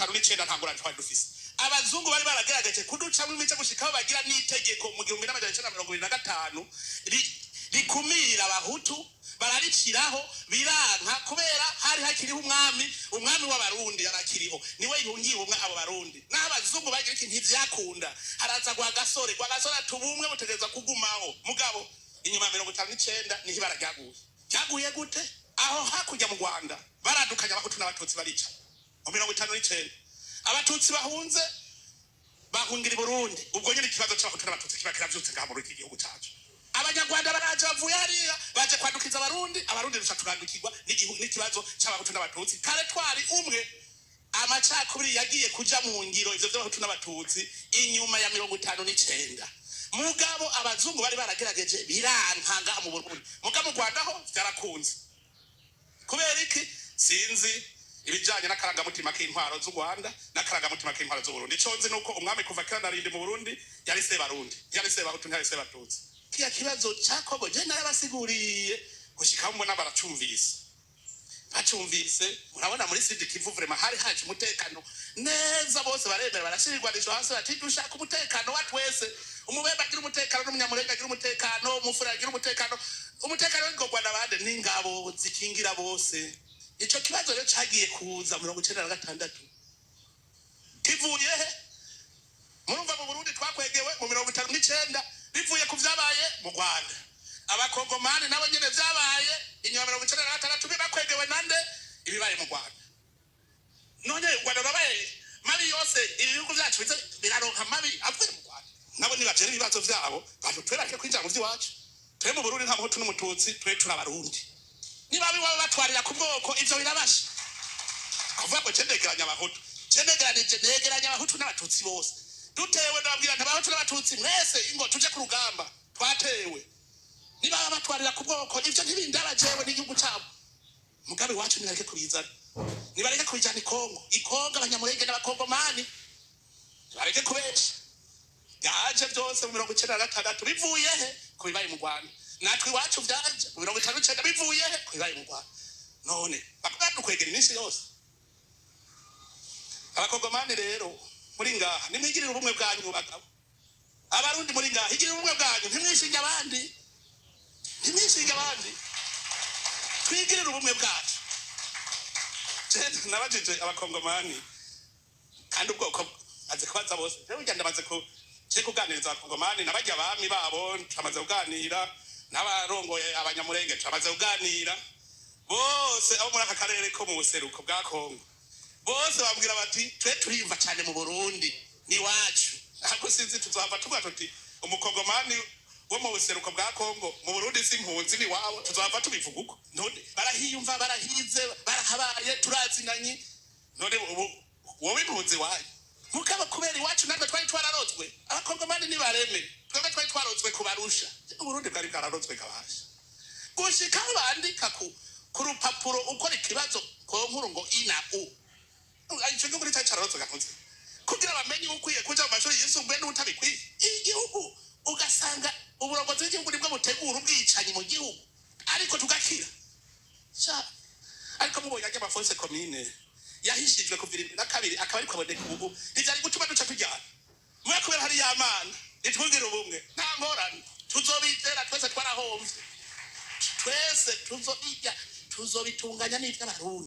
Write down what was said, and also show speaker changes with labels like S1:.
S1: 59 nta ngorane twari dufise. Abazungu bari baragerageje kuducamwo imice gushikaho bagira n'itegeko mu 1975 rikumira Abahutu, barariciraho biranka kubera hari hakiriho umwami. Umwami w'Abarundi yarakiriho, niwe yungiye ubumwe abo Barundi. N'aho abazungu bagira iki, ntivyakunda. Haraza Rwagasore. Rwagasore ati: "Ubumwe butegerezwa kugumaho." Mugabo inyuma ya 59 niho ibara ryaguye. Ryaguye gute? Aho hakurya mu Rwanda baradukanye Abahutu n'Abatutsi, barica mu 59. Abatutsi bahunze, bahungira i Burundi. Ubwo nyine ikibazo c'Abahutu n'Abatutsi kiba kiravyutse ngaha muri iki gihugu cacu. Abanyarwanda baraje, bavuye hariya, baje kwadukiza Abarundi. Abarundi duca turandukirwa n'ikibazo c'Abahutu n'Abatutsi. Kare twari umwe. Amacakubiri yagiye kuja mu ngiro, ivyo vy'Abahutu n'Abatutsi, inyuma ya 59. Mugabo abazungu bari baragerageje biranka ngaha mu Burundi, mugabo mu Rwanda ho vyarakunze. Kubera iki? Sinzi ibijanye n'akarangamutima k'intwaro z'u Rwanda n'akarangamutima k'intwaro z'u Burundi. Ico nzi nuko umwami kuva kera narindi mu Burundi yari Sebarundi, yari Sebahutu, ntiyari Sebatutsi. Kiya kibazo ca Kongo je narabasiguriye gushika aho mbona baracumvise, bacumvise. Murabona muri Sud Kivu vraiment hari haje umutekano neza, bose baremera, barashira irwanisho hasi, bati: "Dushaka umutekano wa twese. Umubembe agira umutekano, n'Umunyamurenge agira umutekano, Umufura agira umutekano." Umutekano w'ingorwa n'abandi n'ingabo zikingira bose. Ico kibazo rero cagiye kuza 96 kivuye he? Murumva, mu Burundi twakwegewe mu 59 bivuye ku vyabaye mu Rwanda. Abakongomani nabo nyene vyabaye inyuma 96 bibakwegewe nande? Ibibaye mu Rwanda. None u Rwanda rurabaye mabi yose, ibi bihugu vyacu bize biraronka mabi avuye mu Rwanda. Nabo nibajera ibibazo vyabo bantu, twe bareke kwinjira mu vy'iwacu. Twe mu Burundi nta Muhutu n'Umututsi, twe turi Abarundi. Niba biwabo batwarira ku bwoko, ivyo birabasha kuvuga ngo je ndegeranya Abahutu, je negeranije, negeranya Abahutu n'Abatutsi bose. Dutewe, ndababwira nti: "Abahutu n'Abatutsi mwese, ingo tuje ku rugamba, twatewe." Niba batwarira ku bwoko, ivyo ntibindaba jewe n'igihugu cabo. Mugabe iwacu nibareke kubizana, nibareke kubijana ikongo. Ikongo Abanyamurenge n'Abakongomani nibareke kubesha. Byaje byose mu 96 bivuye he? Ku bibaye mu Rwanda. Natwe iwacu vyaje mu 59 bivuye he? Ku bibaye mu Rwanda. None badukwegera iminsi yose. Abakongomani rero muri ngaha, nimwigirire ubumwe bwanyu. Bagabo, Abarundi muri ngaha, igirire ubumwe bwanyu, ntimwishinge abandi, ntimwishinge abandi. Twigirire ubumwe bwacu. Je nabajije Abakongomani, kandi ubwoko aze kubaza bose. Jewe burya ndamaze ku je kuganiriza Abakongomani n'abarya abami babo, turamaze kuganira n'abarongoye Abanyamurenge, turamaze kuganira bose abo muri aka karere ko mu buseruko bwa Kongo. Bose bambwira bati: "Twe turiyumva cyane mu Burundi, ni iwacu." Ariko sinzi, tuzohava tuvuga tuti Umukongomani wo mu buseruko bwa Kongo mu Burundi si impunzi, ni wabo. Tuzohava tubivuga uko. None barahiyumva, barahize, barahabaye, turazinanye. None ubu wowe impunzi wayo? Mugabo kubera iwacu natwe twari twararozwe, Abakongomani nibareme, twebwe twari twarozwe kubarusha. Uburundi bwari bwararozwe kabasha gushika aho bandika ku rupapuro ukora ikibazo concours ngo i na u. Ico gihugu nicari cararozwe gakoze kugira bamenye ukwiye kuja mu mashuri yisumbuye n'utabikwiye. Igihugu ugasanga uburongozi bw'igihugu nibwo butegura ubwicanyi mu gihugu, ariko tugakira. Sha, ariko mubonye ajya ama fosses communes yahishijwe kuva 72 akaba ariko aboneka ubu, ntivyari gutuma duca tujyana mwe? Kubera hari yamana nitwugire ubumwe, nta ngorane tuzobizera. Twese twarahomvye, twese tuzobijya, tuzobitunganya n'ivy'Abarundi.